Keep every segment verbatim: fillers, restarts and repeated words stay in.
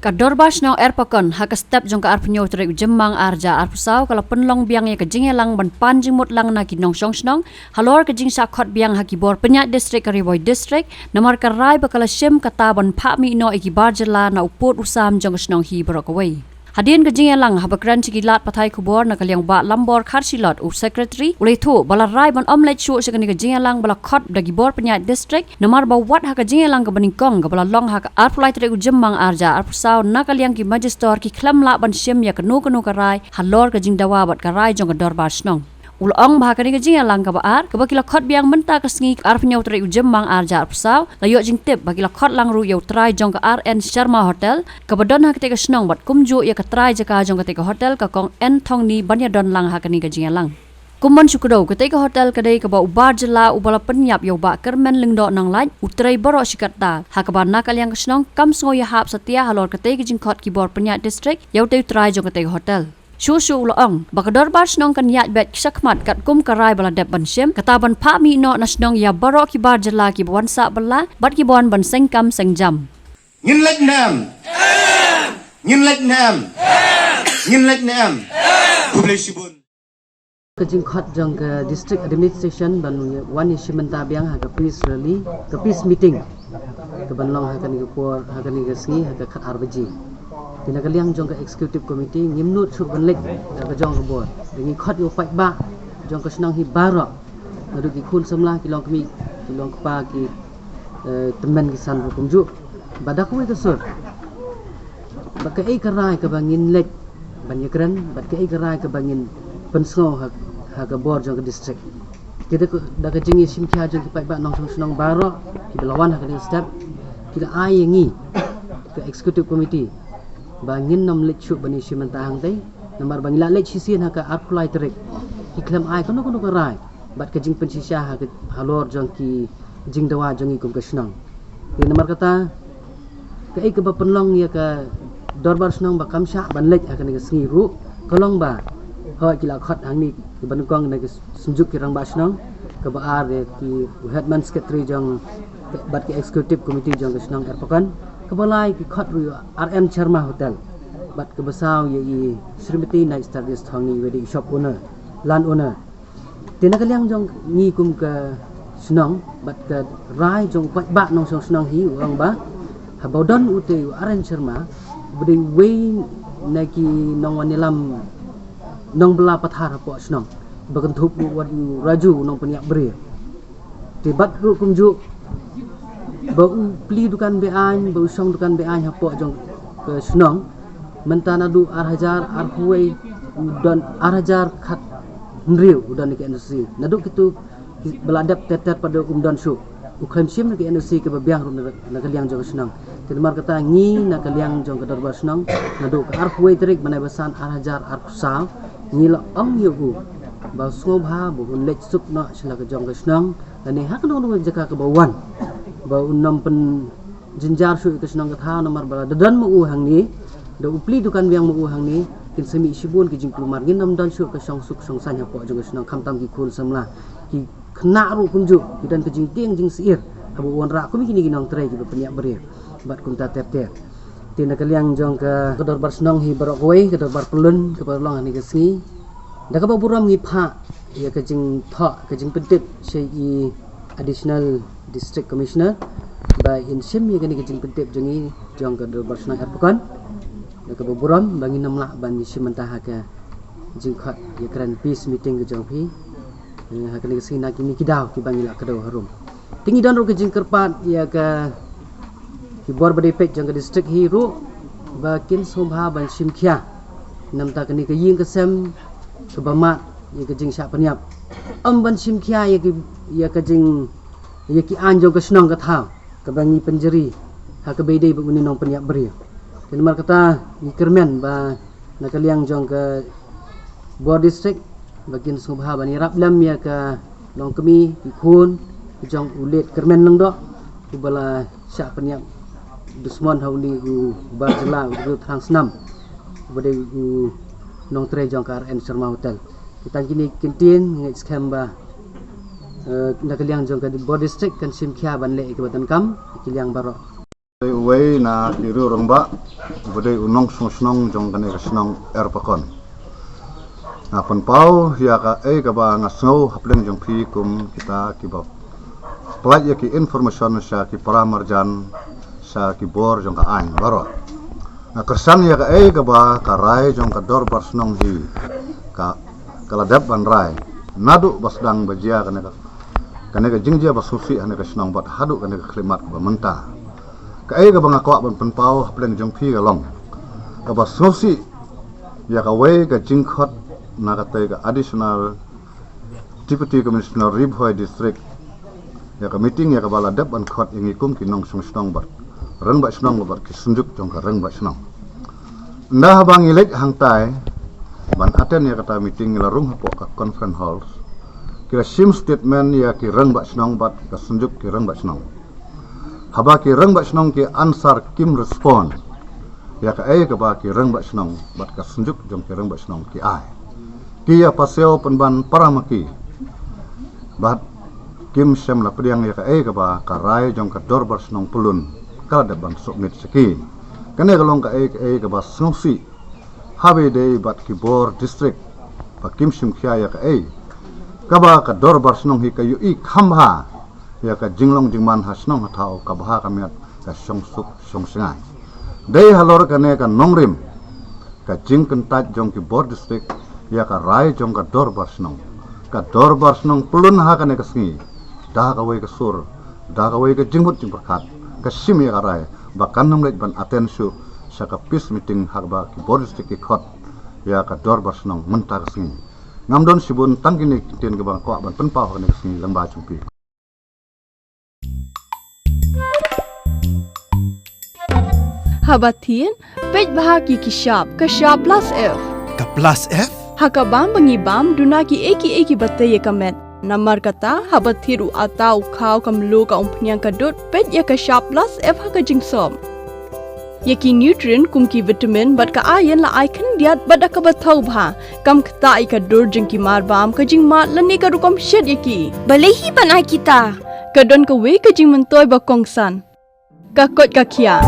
Ka Dorbar Shnong Erpakon ha ka step jong ka arphew hynñiew tarik u Jymmang arhajar arphew saw ka la pynlong biang ïa ka jingïalang ban pan jingmut lang na ki nongshong shnong halor ka jingshah khot biang ha ki bor pynïaid district ka Ri Bhoi District, namar ka rai ba ka la shim kata ban phah mih noh ïa ki bar jylla na u pud u sam jong ka shnong hi baroh kawei. Hadien ka jingïalang, haba kren sha ki lad pathai khubor na ka liang u Bah Lambor Kharshilot, u Secretary, u la ïathuh ba la rai ban ym leit shuh sha kane ka jingïalang ba la khot da ki bor pynïaid district, namar ba wat ha ka jingïalang kaba nyngkong kaba la long ha ka arphew lai tarik u Jymmang arhajar arphew saw na ka liang ki Magister ki khlem lah ban shim ïa kano kano ka rai halor ka jingdawa bad ka rai jong ka Dorbar Shnong. U la ong ba ha kane ka jingïalang kaba ar kaba ki la khot biang mynta ka sngi, arphew hynñiew tarik u Jymmang arhajar arphew saw, la ïoh jingtip ba ki la khot lang ruh ïa u trai jong ka R N Sharma Hotel kaba don ha katei ka shnong bad kumjuh ïa ka trai jaka jong katei ka hotel, ka Kong N Thongni, ban ïadon lang ha kane ka jingïalang. Kum ban shu kdew, katei ka hotel ka dei kaba u bar jylla uba la pynïap ïa u Bah Kyrmen Lyngdoh Nonglait u trei baroh shi katta, ha kaba na ka liang ka shnong kam sngew ïahap satia halor katei ka jingkhot ki bor pynïaid district ïa utei u trai jong katei ka hotel. Shuh shuh u la ong ba ka Dorbar Shnong kan ïaid beit shakhmat katkum ka rai ba la dep ban shim, kata ban phah mih noh na shnong ïa baroh ki bar jylla kiba wan sah bylla bad kiba wan ban seng kam seng jam. Ngin leit ne em? Ngin leit ne em? Ngin leit ne em? Khublei shibun. Ka jingkhot jong ka District Administration ban wan ïashim bynta biang ha ka peace rally, ka peace meeting, kaban long ha kane ka por, ha kane ka sngi, ha ka khat ar baje. Te na ka liang jong ka Executive Committee ngim nud shuh ban leit da ka jong ka bor. Te ngi khot ïa u paidbah jong ka shnong hi baroh, naduh ki khun samla, ki longkmie, ki longkpa, ki, eh, tymmen ki san ruh kumjuh, ba da kawei ka sur, ba kaei ka rai kaba ngin leit ban ïakren, bad kaei ka rai kaba ngin pynsngew ha, ha ka bor jong ka district. Te da ka, da ka jingïashim khia jong ki paidbah nongshong shnong baroh kiba la wan ha kane ka step, ki la ai ïa ngi, ka Executive Committee, ba ngin nym leit shuh ban ïashim bynta hangtei, namar ba ngi la leit shisien ha ka arphew lai tarik, ki khlem ai kano kano ka rai bad ka jingpynshisha ha ka, halor jong ki jingdawa jong ngi kum ka shnong. Te namar kata, kaei kaba pynlong ïa ka Dorbar Shnong ba kam shah ban leit ha kane ka sngi ruh ka long ba, hooid, ki la khot hangne kiba nyngkong na ka Synjuk ki Rangbah Shnong, kaba ar ïa ki, u Headman Secretary jong, bad ki Executive Committee jong ka shnong Erpakon, kaba lai ki khot ruh ïa u R N Sharma Hotel, bad kaba saw ïa i Srimati Night Star Guest Thongni, iba dei i shop owner, land owner. Te na ka liang jong ngi kum ka shnong bad ka rai jong u paidbah nongshong shnong hi, u ong ba haba u don utei u R N Sharma, uba dei uwei na ki nongwan ïalam nongbylla pathar hapoh shnong, ba kynthup ruh wat ïa u Raju, u nongpynïap briew. Te bad ruh kumjuh ba u plie dukan be-aiñ, ba u shong dukan be-aiñ hapoh jong ka shnong, mynta naduh ar hajar arphew wei u don, ar hajar khathynriew u don ïa ka N O C. Naduh kito kiba la dep ter ter pat de um don shuh. U khlem shim ïa ka N O C kaba biang ruh na, na ka liang jong ka shnong. Te namar kata ngi na ka liang jong ka Dorbar Shnong, naduh ka arphew wei tarik bnai ba san ar hajar arphew saw, ngi la ong ïa u ba u sngewbha ba un leit suk noh sha la ka jong ka shnong, lane ha kano kano ka jaka kaba u wan, ba un nym pynjynjar shuh ïa ka shnong ka thaw, namar ba lada don ma u hangne, da u plie dukan biang ma u hangne, kin sa mih shibun ki jingkulmar, ngin nym don shuh ka shongsuk shongsaiñ hapoh jong ka shnong, khamtam ki khun samla, ki khynnah ruh kumjuh, ki don ka jingtieng jingsyier haba u wanrah kum kine ki nongtrei kiba pynïap briew bad kumta ter ter. Te na ka liang jong ka, ka Dorbar Shnong hi baroh kawei, ka Dorbar Pyllun kaba long ha kane ka sngi, da kaba burom ngi phah ïa ka jingthoh, ka jingpyntip sha i Additional District Commissioner ba in shim ïa kane ka jingpyntip jong ngi, jong ka Dorbar Shnong Erpakon. Da kaba burom ba ngin nym lah ban ïashim bynta ha ka jingkhot ïakren peace meeting ka jong phi, eh, ha kane ka sngi na kine ki daw kiba ngi la kdew harum. Te ngi don ruh ka jingkyrpad ïa ka, ki bor ba dei peit jong ka district hi ruh, ba kin sngewbha ban shim khia na bynta kane ka ïing ka sem kaba mad ïa ka jingshah pynïap. Ym ban shim khia ïa ki, ïa ka jing, ïa ki aiñ jong ka shnong ka thaw kaba ngi pynjri ha kaba ïadei bad une u nongpynïap briew. Te namar kata ngi kyrmen ba na ka liang jong ka bor district ba kin sngewbha ban ïarap lem ïa ka longkmie, ki khun ki jong u late Kyrmen Lyngdoh, uba la shah pynïap dusmon ha une u bar jylla, u Thrang Snam, uba dei u nongtrei jong ka R N Sharma Hotel. Te tang kine ki kyntien, ngi ngeit skhem ba, eh, na ka liang jong ka bor district kan shim khia ban leh ïa kaba donkam ha ki liang baroh. Uwei na ki riew rangbah, uba dei u nongshong shnong jong kane ka shnong Erpakon. Nga pynpaw ïa kaei kaba nga sngew hapdeng jong phi kum kita kiba pynlait ïa ki information sha ki para marjan, sha ki bor jong ka aiñ baroh. Nga kyrshan ïa kaei kaba ka rai jong ka dorbar shnong hi ka, ka la dep ban rai naduh ba sdang ba jia kane ka, kane ka jingjia ba sngewsih ha kane ka shnong bad haduh kane ka khyllipmat kaba mynta. Kaei kaba nga kwah ban pynpaw hapdeng jong phi ka long kaba sngewsih ïa kawei ka jingkhot na katei ka Additional Deputy Commissioner Ri Bhoi District, ïa ka meeting ïa kaba la dep ban khot ïa ngi kum ki nongshong shnong bad rangbah shnong bad ki synjuk jong ka rangbah shnong. Ynda haba ngi leit hangtai ban attend ïa kata meeting, ngi la rung hapoh ka conference hall, ki la shim statement ïa ki rangbah shnong bad ka synjuk ki rangbah shnong. Haba ki rangbah shnong ki answer, kim respond ïa kaei kaba ki rangbah shnong bad ka synjuk jong ki rangbah shnong ki ai. Ki ïa pasiew pynban para ma ki bad kim shym la pdiang ïa kaei kaba ka rai jong ka dorbar shnong pyllun ka la dep ban submit sha ki. Kane ka long kaei kaei kaba sngewsih haba ïadei bad ki bor district ba kim shim khia ïa kaei kaba ka dorbar shnong hi ka ïohi kham bha ïa ka jinglong jingman ha shnong ha thaw, ka bha ka miat, ka shongsuk shongshngaiñ. Dei halor kane ka nongrim ka jingkyntait jong ki bor district ïa ka rai jong ka dorbar shnong. Ka dorbar shnong pyllun ha kane ka sngi, da kawei ka sur, da kawei ka jingmut jingpyrkhat, ka shim ïa ka rai ba kan ym leit ban attend shuh sha ka peace meeting ha kaba ki bor district ki khot ïa ka dorbar shnong mynta ka sngi. Ngam don shibun, tang kine ki ktien kaba nga kwah ban pynpaw ha kane ka sngi lyngba jong phi. Haba thied, peit bha ki ki shap, ka shap plus F. Ka plus F? Ha ka bam ba ngi bam, duna kiei kiei kiba tei ïa ka met. Namar kata, haba thied u atta, u khaw, ka mluh, ka umphniang, ka dud, peit ïa ka shap plus F ha ka jingsop. Ïa ki nutrient kum ki vitamin bad ka iron la ai khyndiat bad da kaba thaw bha. Kam ktah ïa ka dur jong ki mar bam, ka jingmad lane ka rukom shet ïa ki. Balei hi ban ai kita? Ka don kawei ka jingmyntoi ba kongsan, ka koit ka khiah,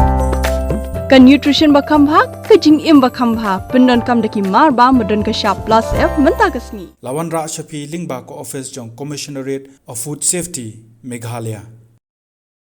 ka nutrition ba kham bha, ka jingim ba kham bha. Pyndonkam da ki mar bam ba don ka shap plus F mynta ka sngi. La wanrah sha phi lyngba ka office jong Commissionerate of Food Safety, Meghalaya.